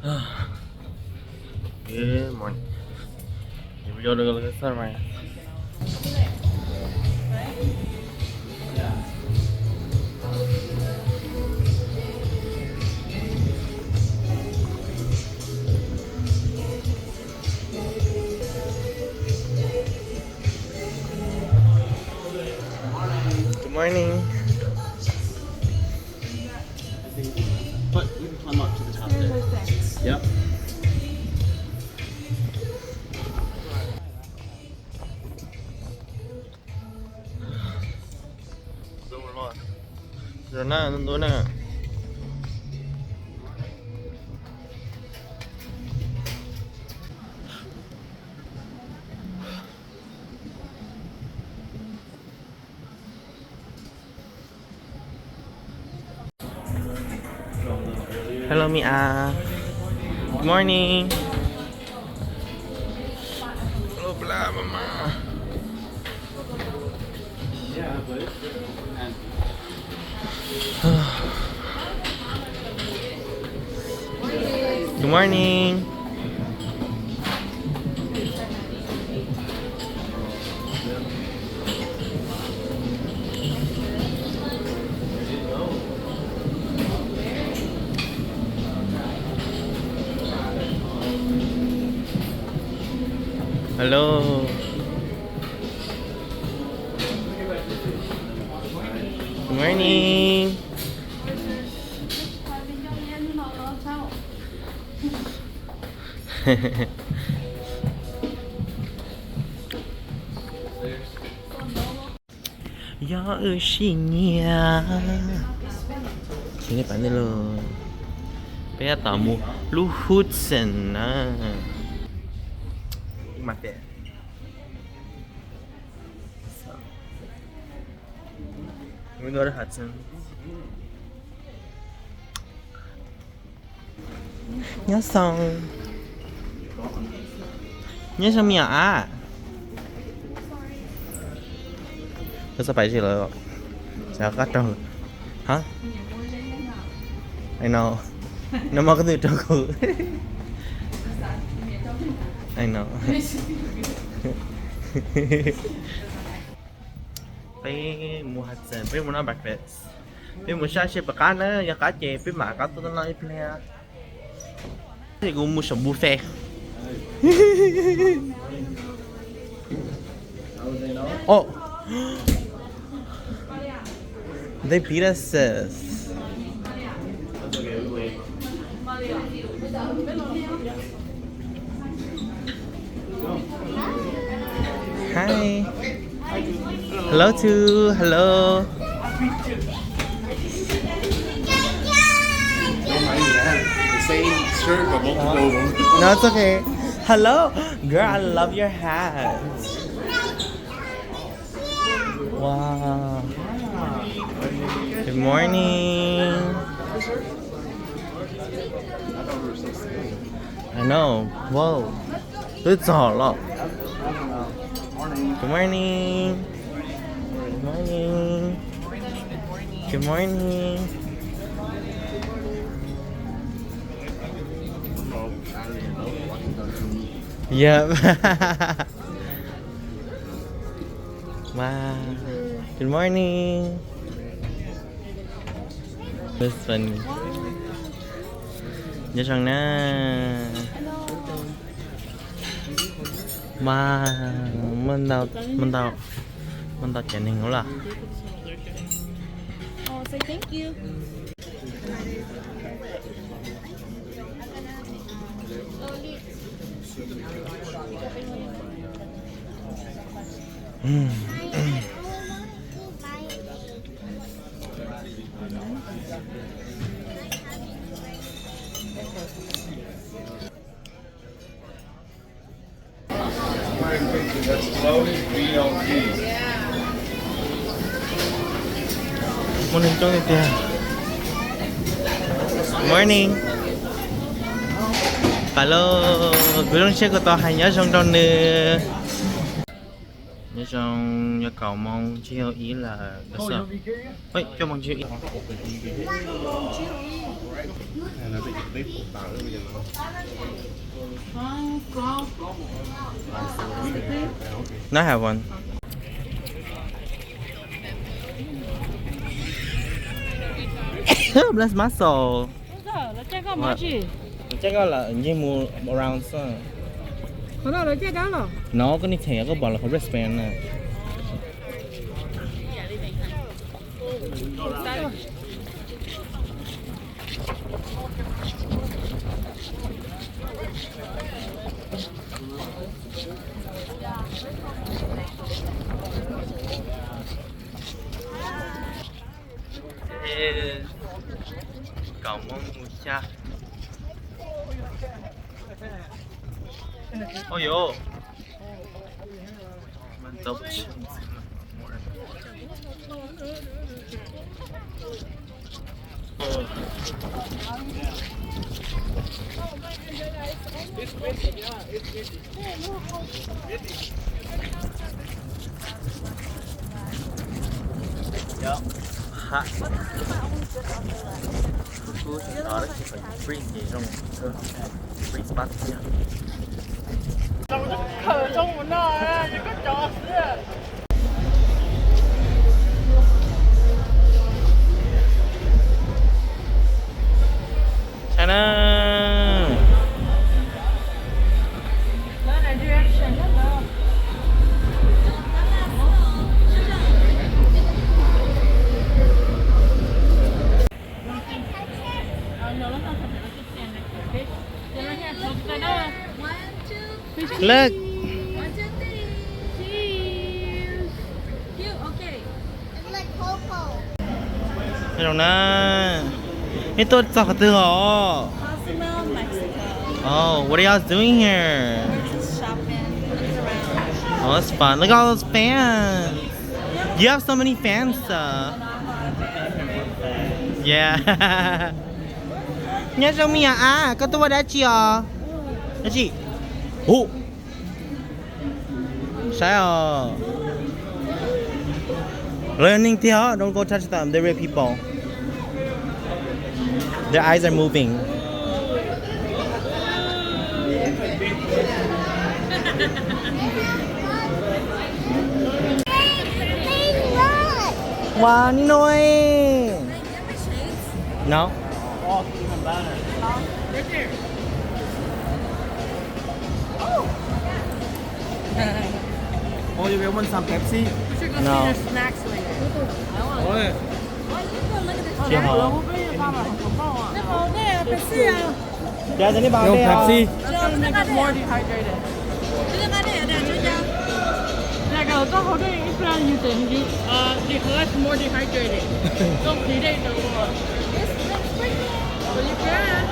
Good morning. Did we go to the liquor store, man? Good morning. But we can climb up to the top there. Yep. Rồi na, tôi na. Hello, Mia. Good morning. Hello, bla, mama. Good morning. Hello. Good morning. Yog wb sib nyiam. Ces nej pab nej los, peb tab tom mus lub Hudson na. Nyob zoo. Nyob zoo me nyuam ab. Koj txhob pais ze lawm, tsam qab raug. Ha? Ai no, no mas koj twb raug kuv. Ai no. Peb mus Hudson, peb mus noj breakfast. Peb mus saib seb puas qab na, yog qab ces peb mam rov qab tuaj noj ib pliag. Ces kuv mus saum buffet. Oh, they beat us, sis. Hi. Hello too. Hello. The same shirt, but multiple ones. No, it's okay. Hello. Girl, I love your hat. Wow. Good morning. I know. Wow. Twb txog los. Good morning. Good morning. Good morning. Yep. Wow. Good morning. This is funny. Nyob zoo na. Wow, muaj ntau, muaj ntau, muaj ntau cov neeg ua los. Oh, say thank you. Muaj neeg coob tiag tiag. Morning. Hello, kuv zoo siab kuv tau hais nyob zoo rau nws. Nyob zoo, yog kaum moos tsis yog ib lawm. Cuaj moos tsis yog ib. Not have one. Bless my soul. Coj koj lawm ntsej mus around xwb. No koj niag txheem koj pom lawv qhov wristband na. Kom muab mus xyab. Oj yos. Yep. Hot. Kuv kuv no lawv tsis pom free ces zoo free spot thiab. Saib na. Look. Zoo na. Neb tuaj txog qhov twg os? Oh, what are y'all doing here? Oh, that's fun. Look at all those fans. You have so many fans, uh. Yeah. Nyob zoo me nyuam a, koj tuaj ua dab tsi os? Dab tsi? Hu. Saib os. Lawv yog neeg tiag os, don't go touch them, they're real people. Their eyes are moving. Wow, Ninoy. No. Oh, you guys want some Pepsi? We should go see No. the snacks later. Oi. Tsis hov. Pepsi. Cov tev nej pab Yo, dej os. Pepsi. That's gonna make us more dehydrated. Like, uh, ต้องเอาด้วยอีกเพื่อน you think you, uh, because more dehydrated. Don't be dead no more. But you can.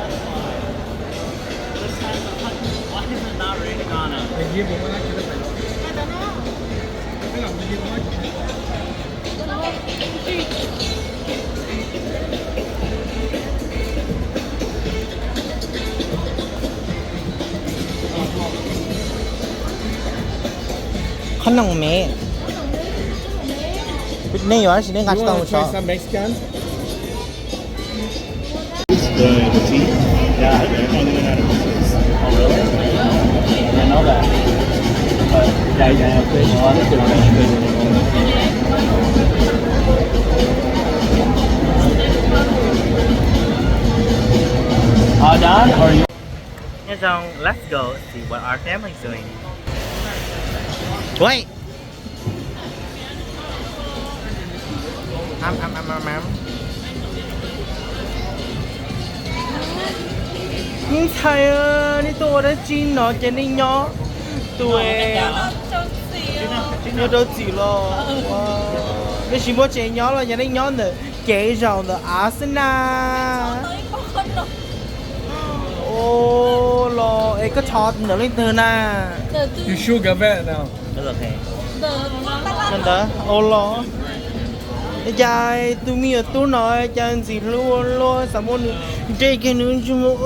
Qhob noom me. Nej yuav dab tsi nej nqa tsis tau mus so. The, the tea? Yeah, I, I found it out of the tea. Oh, really? I didn't know that. But, yeah, yeah, yeah. All done? Or you Nyob zoo, let's go see what our family's doing. Wait. Am, am, am, am, am. Ntxhais, nej tuaj ua dab tsi no ces nej nyob tus, nyob rau txim los? Nej tsis muaj tsev nyob los yog nej nyob ntawm kev zaum ntawm av xwb na? Ua los es koj thov ntawm leej twg na? You should get back now. Ntawd ua los. Cas tus me nyuam tub no cas ntxim hlub ua luaj, xav muab nws nrauj kiag nws ntsej muag.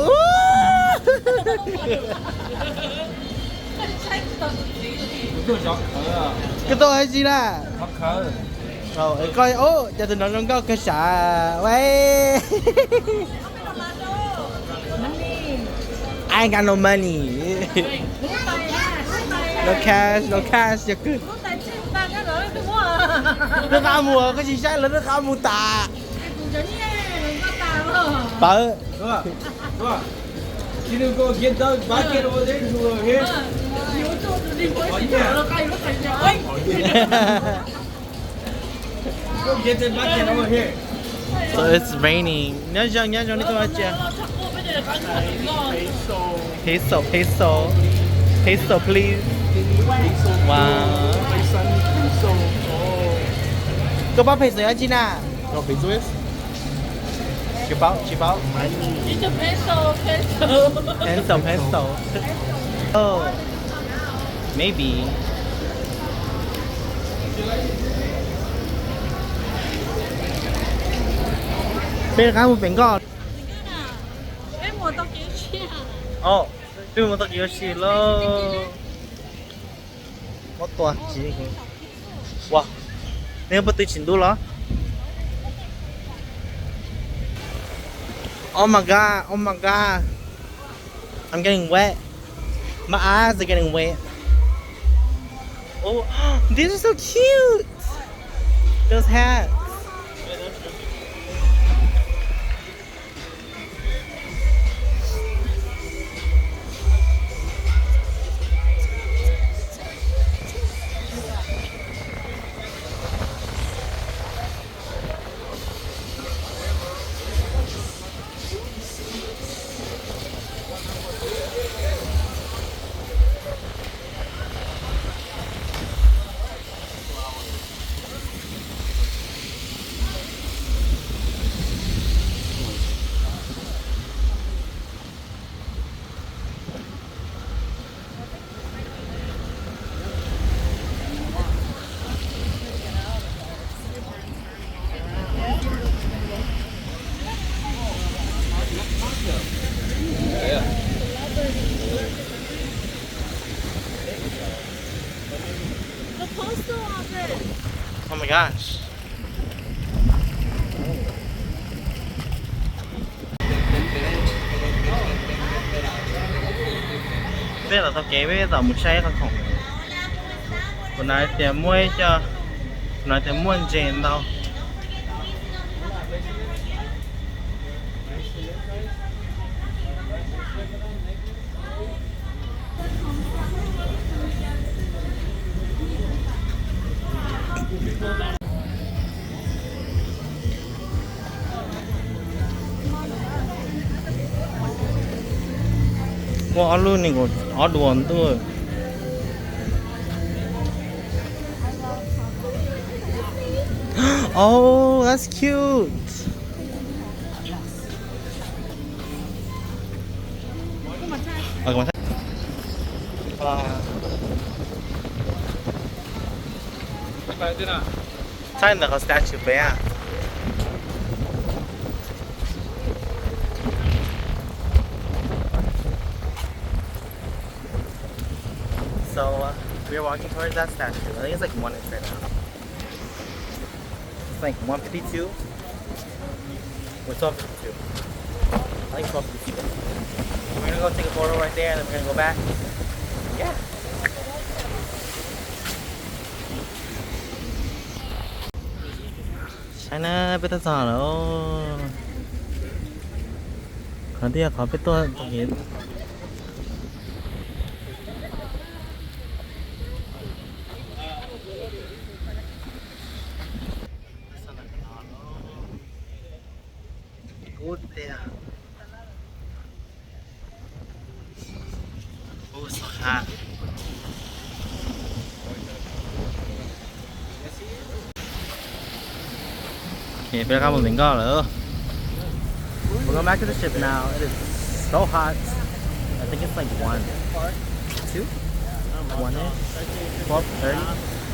Koj tuaj ua dab tsi na? Koj, cas tus no zoo nkauj kawg sav. Ua, Ain't got no money. No cash, no cash, yog kawg. Lawv qab mus, koj tsis saib lawv lub qab mus tas. Pawv. Can you go get the bucket over there to, uh, here? Go get the bucket over here. So it's raining. Nyob zoo, nyob zoo, nej tuaj ua dab tsi? Peso, peso, peso, please. Wow. Koj paub peso yog dab tsi na? Tsis paub, tsis paub. Peso, peso. Oh, maybe. Peb rov qab mus pem nkoj. Oh, peb mus tau kev ua si lauj. Muab tua tsis. Ua, nej puas tw tsis ntub los? Oh my god, oh my god. I'm getting wet. My eyes are getting wet. Oh, these are so cute. Those hats. Oh my gosh. Peb los tau kev, peb tom mus saib qhov khoom. Kuv hais tias muaj ib co, kuv hais tias muaj ntses ntau. Muaj ob lub nees nkaum ob duas ntuj. Oh, that's cute. Saib ntawm qhov statue pem. So, uh, we are walking towards that statue. I think it's like one inch right now. It's like one fifty-two or twelve fifty-two. I think twelve fifty-two. We're gonna go take a photo right there and then we're gonna go back. Yeah. Saib na, peb tuaj txog lawm. Qhov twg yog qhov peb tuaj txog kev. Kub tiag. Ub, so hot. Ok, peb rov qab mus pem nkoj lawm. We're going back to the ship now. It is so hot. I think it's like one, two, one-ish, twelve thirty.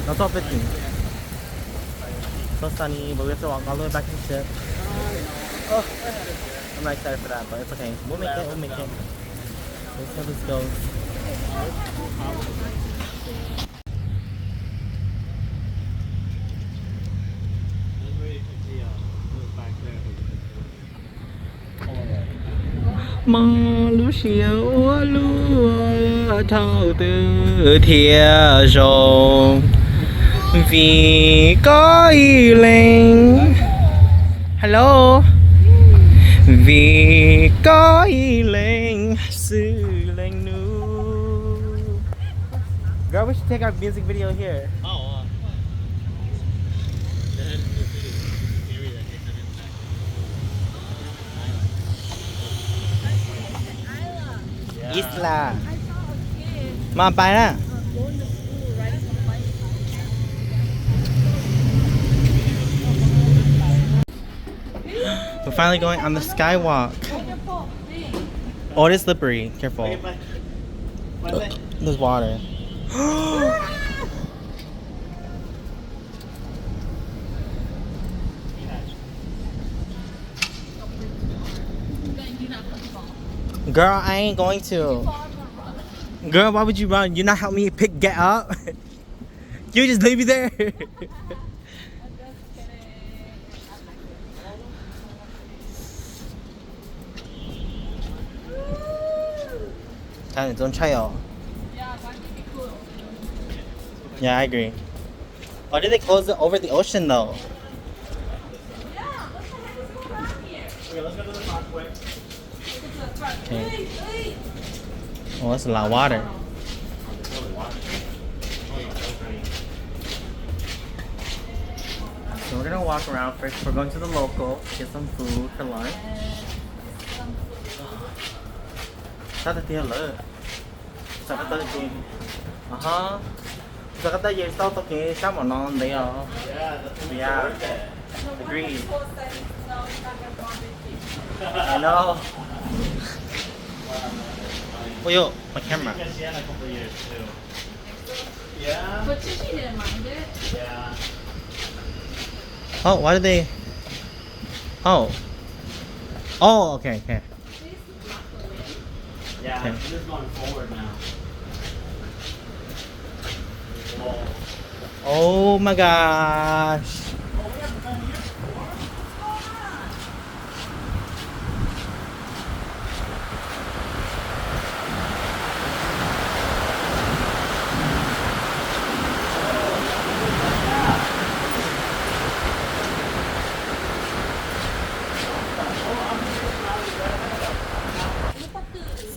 No, twelve fifteen. So sunny, but we have to walk all the way back to the ship. Oh, I'm not excited for that, but it's okay. We'll make it, we'll make it. Let's see how this goes. Hmoob lub siab ua luaj thaum twg thiaj zoo, vim koj ib leeg. Hello. Vim koj ib leeg xwb leej nus. Girl, we should take our music video here. Isla. Mas pais na. We're finally going on the skywalk. Oh, it is slippery. Careful. There's water. Girl, I ain't going to. Girl, why would you run? You not help me pick, get up? You just leave me there. Kind of don't try out. Yeah, I agree. Why did they close it over the ocean though? Okay. Oh, that's a lot of water. So we're gonna walk around first. We're going to the local to get some food for lunch. Sab tiag tiag lawm. Sab qab tawj ces, aha, sab qab tawj ces tau tau kev sab mam no ntev os. Yeah, agree. I know. Oh, yo, my camera. Oh, why did they? Oh. Oh, okay, okay. Yeah, okay. This is going forward now. Oh my gosh.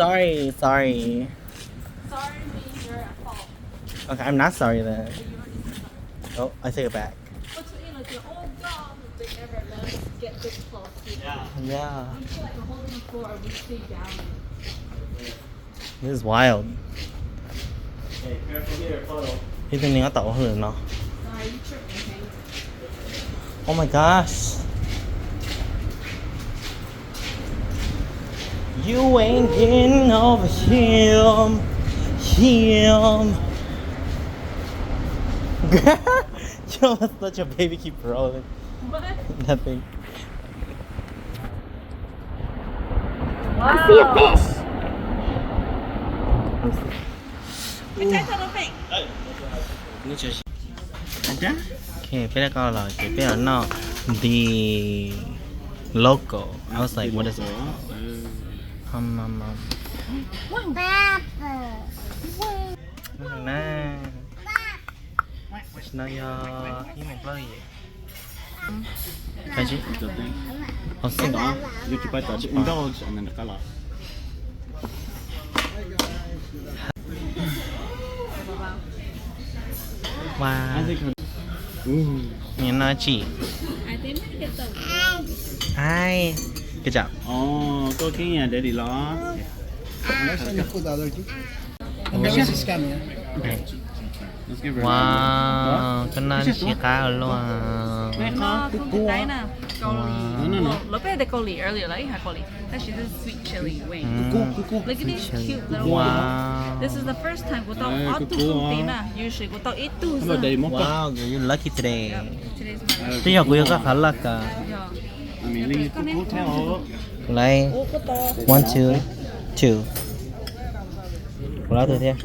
Sorry, sorry. Sorry means you're at fault. Okay, I'm not sorry then. But you already said sorry. Oh, I take it back. But to, you know, to the old dog, they never let us get this close to them. Yeah. We feel like we're holding the floor, we stay down. This is wild. Hey, careful here, photo. Ib tug neeg tab tom ua hauj lwm no. Sorry, you tripping, okay? Oh my gosh. You ain't getting over him. Him. Yo, such a baby keep rolling. What? Nothing. Wow. I see a fish. Peb rov qab los ces peb los noj the local. I was like, what is it called? Um, um, um. Tam sim no yog ib moos plaub yim. Hauv xeem. Indulge and then rov qab los. Wow. Nyob no tsim. Ai, good job. Koj keeb daddy los. Wow, koj noj siab qab ua luaj. Lawv peb hais tias Kaus Lim earlier, lawv hais Kaus Lim, tab sis this is sweet chili wing. Look at this cute little one. This is the first time kuv tau ob tug xwb na, usually kuv tau ib tug xwb. Wow, you're lucky today. Twb yog kuv yuav koj qhov laj kawg. Kuv laiv one, two, two. Kuv laiv tus thiab.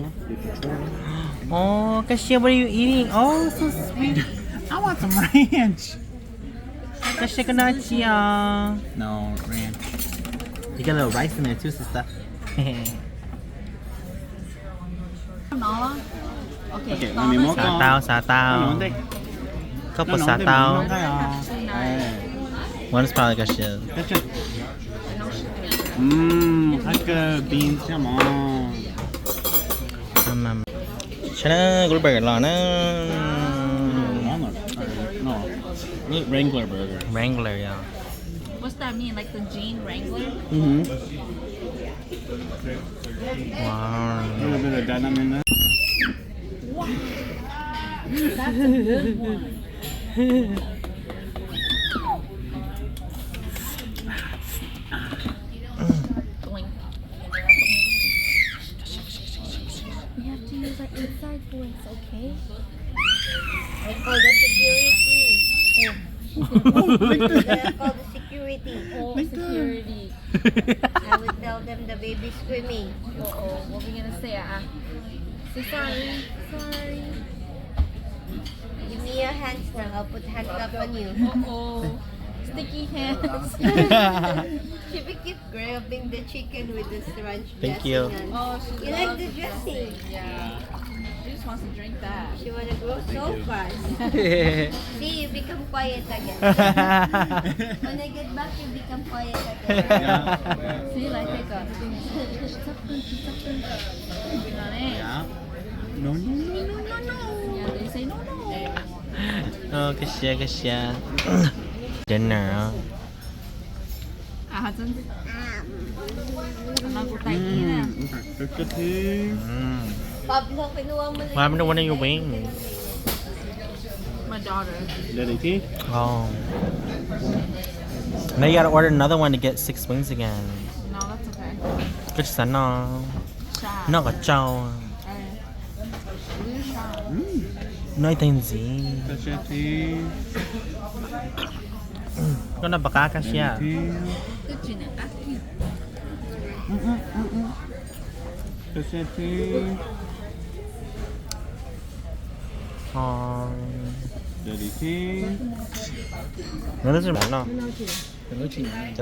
Oh, Kab Siab, what are you eating? Oh, so sweet. I want some ranch. Kab Siab, koj noj dab tsi os? No ranch. You get a little rice in there too, sister. No. Okay, okay, let me move on. Xav tau, xav tau. Koj puas xav tau? One is probably good shit. Mm, I like the beans, come on. Saib na, kuv lub burger los na. Walmart. No. Wrangler burger. Wrangler, yeah. What's that mean? Like the jean Wrangler? Mm-hmm. Wow. A little bit of denim in there. That's a good one. Doink. We have to use our inside voice, okay? I call the security. Oh. I call the security. Oh, security. I will tell them the baby screaming. Uh-oh, what we gonna say? Uh, say sorry, sorry. Give me your hands now. I'll put handcuff on you. Uh-oh, sticky hands. She will keep grabbing the chicken with the ranch dressing on. Thank you. Oh, she loves the dressing. Yeah. She just wants to drink that. She wanna grow so fast. See, you become quiet again. When I get back, you become quiet again. Yeah. See, like, take a. Yeah. No, no, no, no, no, no. Yeah, they say no, no. Koj siab, koj siab. Dinner. What happened to one of your wings? My daughter. Daddy T? Oh. Now you gotta order another one to get six wings again. No, that's okay. Koj tsis xav noj? Noj kom tsau. Noj ib teg ntxiv. Koj noj puas qab, Kab Siab? Cov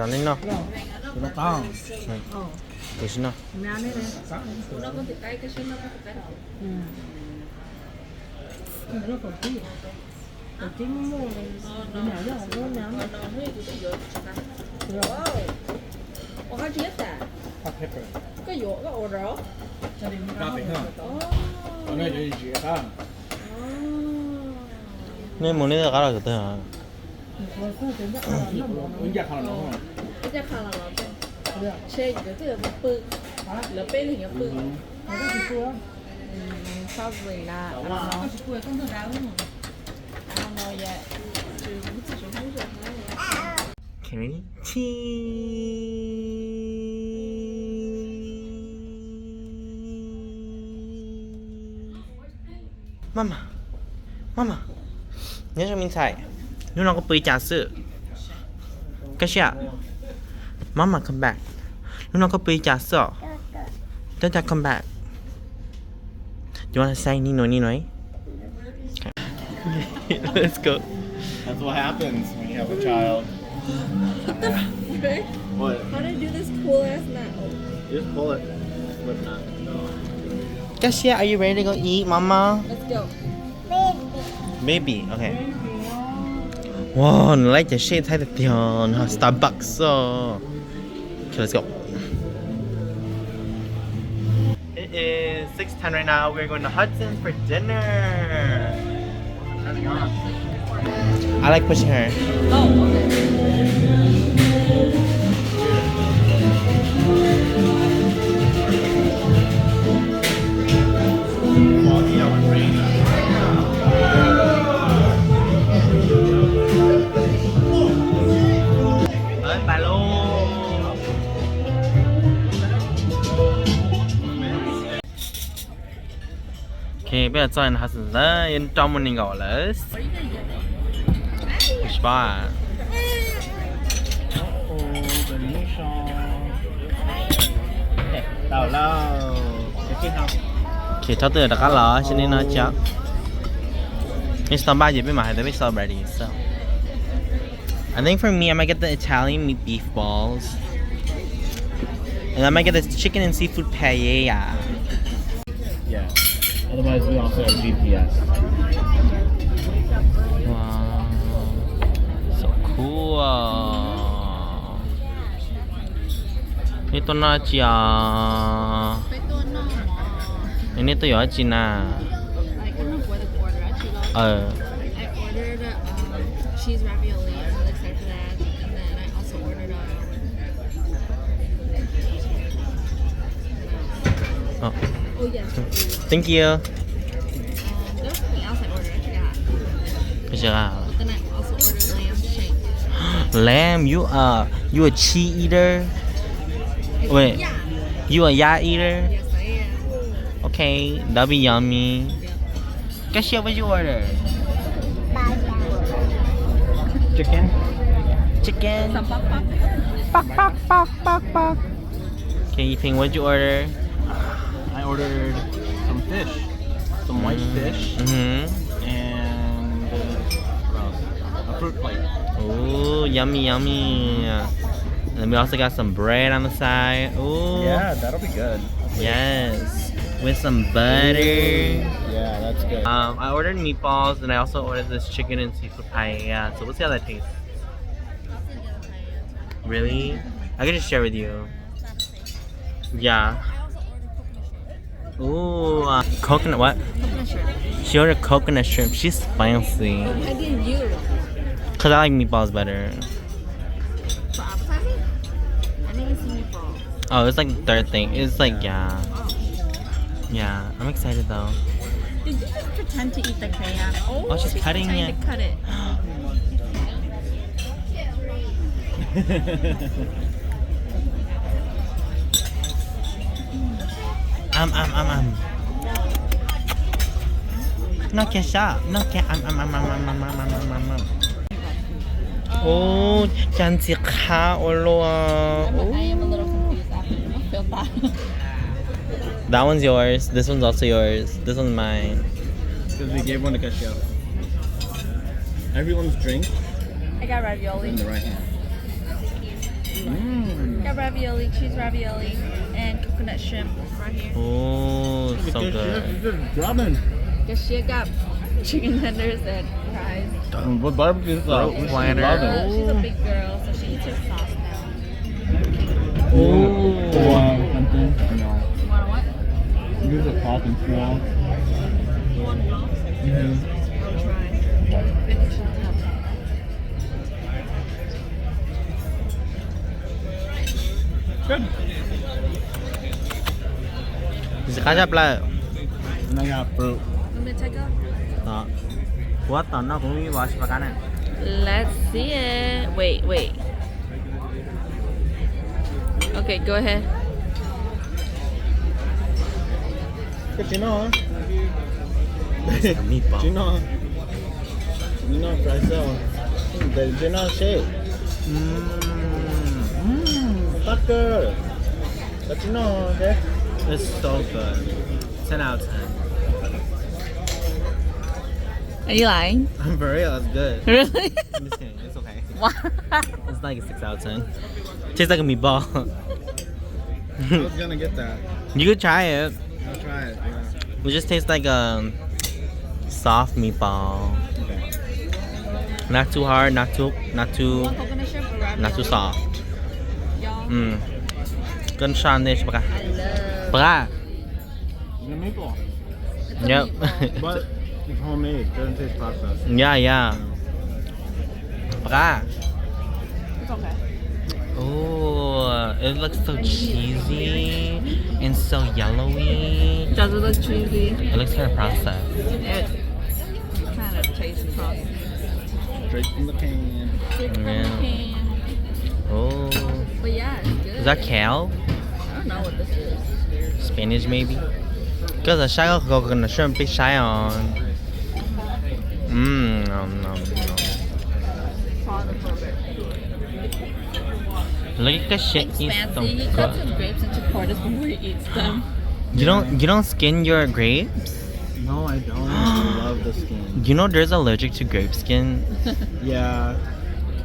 nej noj. Kuv tsis noj. Nej mus nej qab los saum twg? Mama, mama, nyob zoo me ntxhais, hnub no koj pw li cas xwb? Kab Siab, mama come back, hnub no koj pw li cas xwb os? Dada come back. You wanna say ni noi ni noi? Let's go. That's what happens when you have a child. What the frick? What? How do I do this cool ass mouth? You just pull it. Flip that. Kab Siab, are you ready to go eat, mama? Let's go. Baby, okay. Wow, nws laib cov sej thaib tiag tiag, nws ho Starbucks xwb. Okay, let's go. It is six ten right now. We're going to Hudson's for dinner. I like pushing her. Bye bye. Okay, peb los txog Hudson's ntawd, yuav rau mus nees nkaum lawm. Spot. Okay, thaum twg rov qab los, seb nej noj tsis. Nej tsis tau npaj ces peb mam hais tias peb celebrating so. I think for me, I might get the Italian meat beef balls. And I'm gonna get this chicken and seafood paella. Yeah. Otherwise, we also have G P S. Wow. So cool. Neb tuaj noj tsi os? Neb tuaj yuav dab tsi na? Oh. Thank you. Lamb, you a you a cheese eater? Wait, you a yam eater? Okay, that'll be yummy. Cashier, what you order? Chicken. Chicken. Pok pok pok pok pok. Okay, Yiping, what you order? I ordered some fish, some white fish, mm-hmm, and uh, what else? A fruit plate. Ooh, yummy, yummy. And then we also got some bread on the side. Ooh. Yeah, that'll be good. Yes, with some butter. Yeah, that's good. Um, I ordered meatballs and I also ordered this chicken and seafood paella. So we'll see how that tastes. Really? I can just share with you. Yeah. Ooh, uh, coconut what? She ordered coconut shrimp. She's fancy. Cause I like meatballs better. Oh, it's like the third thing. It's like, yeah. Yeah, I'm excited though. Did you just pretend to eat the crayon? Oh, she's cutting it. Cut it. Am am am am. Noj kiag sab, noj kiag am am am am am am am am am. Ub, cas ntxim qhab ua luaj. That one's yours. This one's also yours. This one's mine. Because we gave one to Kashia. Everyone's drink I got ravioli. In the right hand. Mm. Got ravioli, cheese ravioli, and coconut shrimp right here. Ooh, so good. Ramen. Kashia got chicken tenders and fries. With barbecue sauce. Throat flatter. She's a big girl, so she eats her sauce now. Ooh. You want something? No. You want what? Use a fork and straw. You want it? Mm-hmm. I'll try. I think she'll have that. Good. Ntxim qab tshaj plaws. Kuv tab tom noj kuv ib vov xi pas qab na. Let's see it. Wait, wait. Okay, go ahead. Koj tsis noj? Tsis noj? Tsis noj fry xwb. Tsis noj seb. Fucker. Koj tsis noj, okay? It's so good. Ten out of ten. Are you lying? I'm for real, it's good. Really? I'm just kidding, it's okay. Why? It's like a six out of ten. Tastes like a meatball. I was gonna get that. You could try it. I'll try it, yeah. It just tastes like a soft meatball. Okay. Not too hard, not too, not too, not too soft. Mm. Koj noj nej seb puas qab. Puas qab? It's a meatball. Yep. But it's homemade. Doesn't taste processed. Yeah, yeah. Puas qab? It's okay. Oh, it looks so cheesy and so yellowy. Does it look cheesy? It looks kind of processed. It kind of tastes processed. Straight from the can. Straight from the can. Oh. But yeah, it's good. Is that kale? I don't know what this is. Spinach maybe? Koj xav saib koj kho koj nov seb peb saib os. Mm, nom, nom, nom. Look at this shit. It's so fancy. He cuts his grapes into quarters before he eats them. You don't, you don't skin your grapes? No, I don't. I love the skin. You know there's allergic to grape skin? Yeah.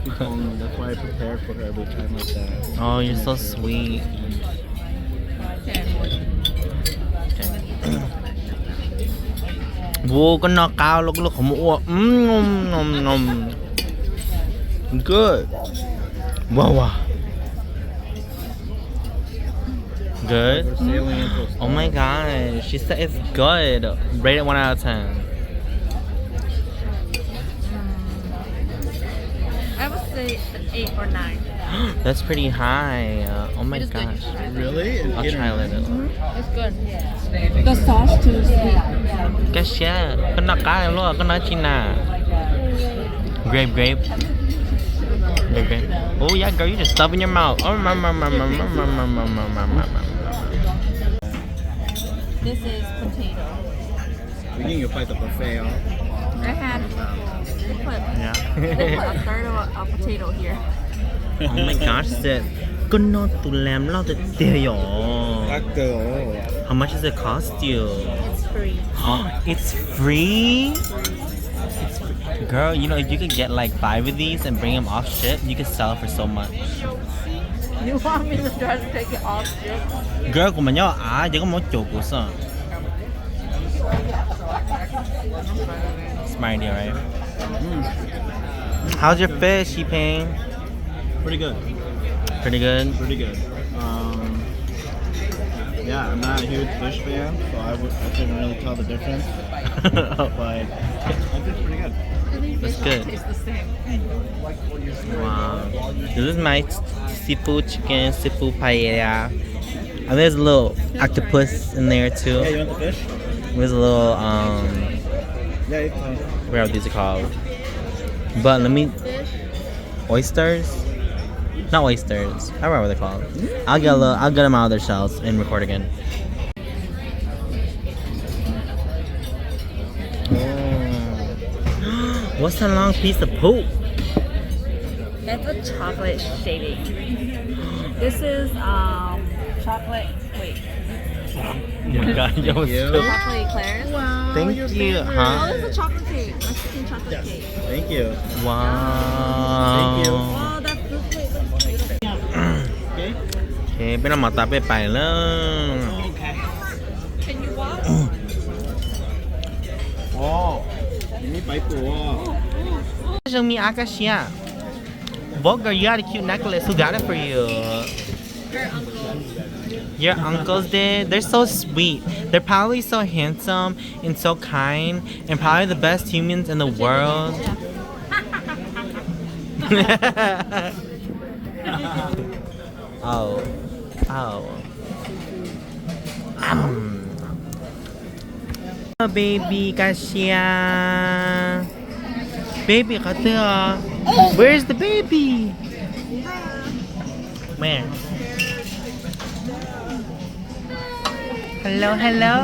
She told me. That's why I prepared for her every time like that. Oh, you're so sweet. Wow, koj noj qab los koj lub qhov muag ua. Good. Wow, wow. Good. Oh my gosh, she said it's good. Rate it one out of ten. I would say an eight or nine. That's pretty high. Uh, oh my gosh. Really? I'll try a little. It's good. The sauce too sweet. Koj siab, koj noj qab luaj, koj noj tsi na? Grape, grape. Grape, grape. Oh yeah, girl, you just stuff in your mouth. Oh, ma, ma, ma. This is potato. We need to fight the buffet, huh? They had, they put, yeah, they put a third of a, a potato here. Oh my gosh, sis. Koj noj tus lamb loj tiag tiag yom. How much does it cost you? It's free. It's free? Girl, you know, if you could get like five of these and bring them off ship, you could sell it for so much. You want me to try to take it off ship? Girl, kuv mas nyob av ces koj mus cuam kuv xwb. It's my idea, right? How's your fish, Xi Ping? Pretty good. Pretty good? Pretty good. Um, yeah, I'm not a huge fish fan, so I, would, I couldn't really tell the difference. But I think it's pretty good. That's good. Wow. This is my seafood chicken, seafood paella. And there's a little octopus in there too. Yeah, you want the fish? There's a little, um, yeah, you can. Whatever these are called. But let me, oysters? Not oysters. I don't remember what they're called. I'll get a little, I'll get them out of their shells and record again. Oh. What's that long piece of poop? That's a chocolate shaving. This is, um, chocolate, wait. Oh my God, yo, what's up? Chocolate eclairs. Thank you. Huh? Oh, this is a chocolate cake. Mexican chocolate cake. Thank you. Wow. Thank you. Wow, that fruit plate looks beautiful. Okay. Okay, peb noj mov tas peb pais lawm. Okay. Can you walk? Wow. Neb pais pum. Show me Akashia. Volker, you got a cute necklace. Who got it for you? Your uncles did? They're so sweet. They're probably so handsome and so kind and probably the best humans in the world. Oh. Oh. Baby, Kashia. Baby qhov twg os? Where's the baby? Where? Hello, hello.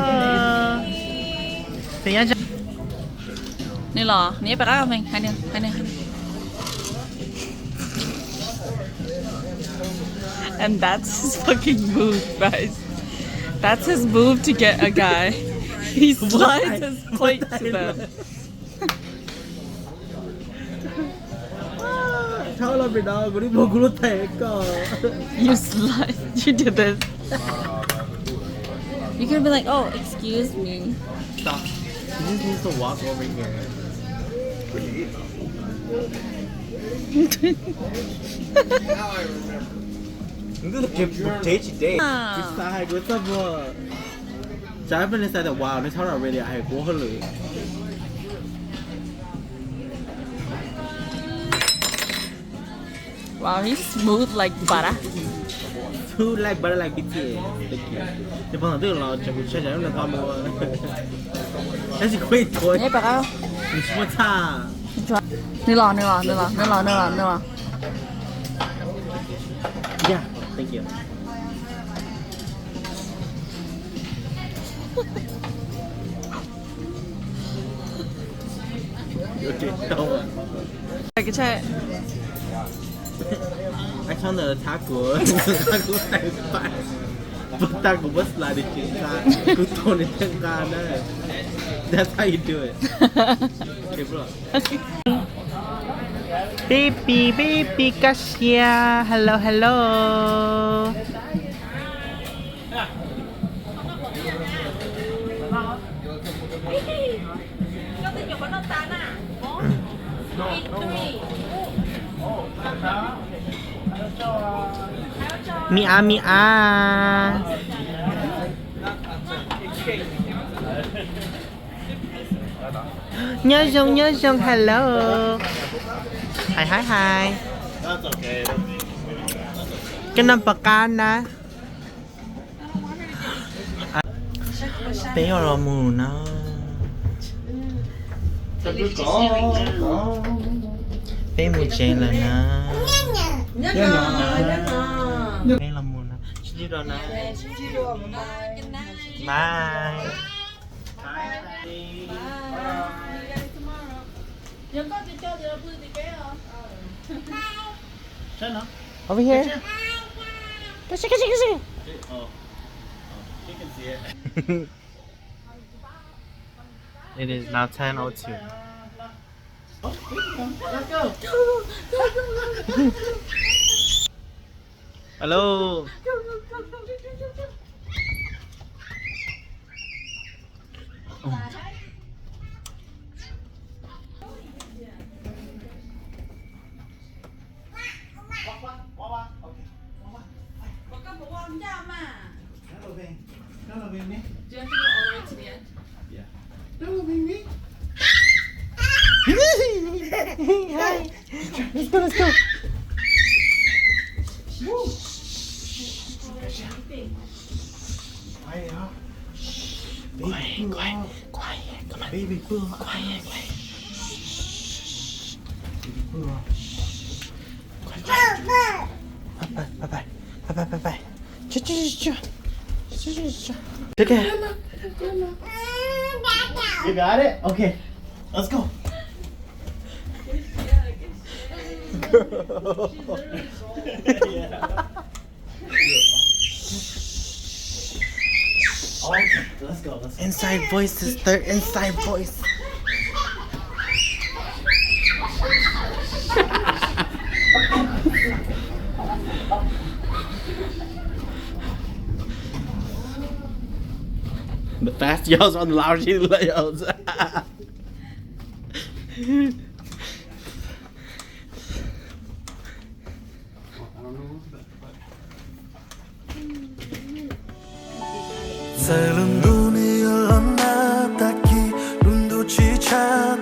Nws los, nws pab qab me, hais nws, hais nws, hais nws. And that's his fucking move, guys. That's his move to get a guy. He slides his plate to them. Thaub los pem no, kuv li mus kuv lub thais koj. You slice, you do this. You can be like, oh, excuse me. Stop. He just needs to walk over here. Nws twb tus kheej mus teb tsis deb. Kuv xav hais kuv txoj muag. Tsam peb li xav tias wow, nws thaub no really hais kuv hauj lwm. Wow, he's smooth like butter. Smooth like butter, like B T S. Thank you. Ces pog tom twg los tseem kuv tshaj tseem lub nws qhov muag. Tab sis kuv ib tuav nws tsis muaj txhaj. Nws los, nws los, nws los, nws los, nws los, nws los. Yeah, thank you. Ua tau. Ua tau ntawd thab kuv, thab kuv tais pais. Puag ta kuv muab slide nws tsis nqa, kuv tuav nws thiaj nqa na. That's how you do it. Okay, bro. Baby, baby, Kashia. Hello, hello. Mi a mi a. Nyob zoo, nyob zoo, hello. Hais hais hais. Koj noj puas qab na? Peb yuav los mus na. Peb mus tsev lawm na. Peb los mus na. Sib ntsib dua na. Bye. Over here. Go, go, go, go, go. It is now ten oh two. Hello. Hi. Let's go, let's go. Quiet, quiet, quiet. Come on. Baby, pull up. Quiet, quiet. Baby, pull up. Quiet, quiet. Bye, bye, bye, bye. Bye, bye, bye, bye. Chu, chu, chu, chu. Chu, chu, chu. Chu, chu. You got it? Okay. Let's go. Okay, let's go, let's go. Inside voice, sister, inside voice. Fast, y'all, on the lounge, y'all. Txawm lub ntuj nws yuav los nag tag kis, lub ntuj tsis tshab